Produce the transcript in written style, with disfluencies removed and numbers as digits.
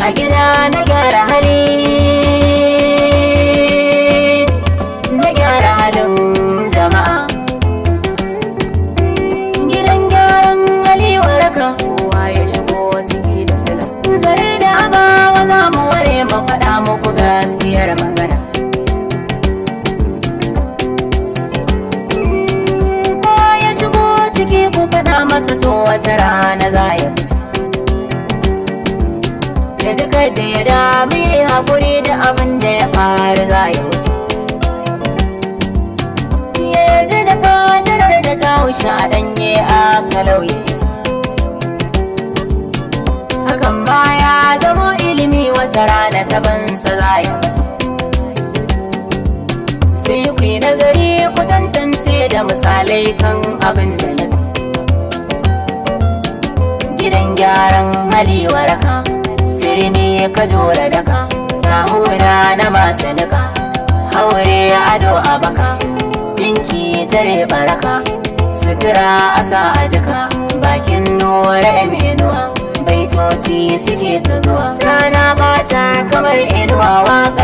A gida na gyara hali, na gyara halin jama'a. Gidan gyaran hali waraka, kowa ya shigo ciki da sila. Zare da abawa za mu ware mu faɗa muku gaskiyar magana. Kowa ya shigo ciki ku faɗa masa to wata rana za ya fice. Da duka da ya dami haƙuri da abin da ya faru za ya wuce. Ya yarda da kadarar da ta wuce a ɗanye aka lauye ce. Hakan ma ya zamo ilimi, wata rana tabansa za ya wuce. Sai ku yi nazari ku tantance da misalai kan abin da na ce. Gidan gyaran hali waraka, turmi ka jora daka, tahuna na masu nika, haure ado a baka, dinki tare baraka, sutura asa a jika, bakin nura inuwa, baitoci suke ta zuwa, rana bata kamar inuwa, waƙar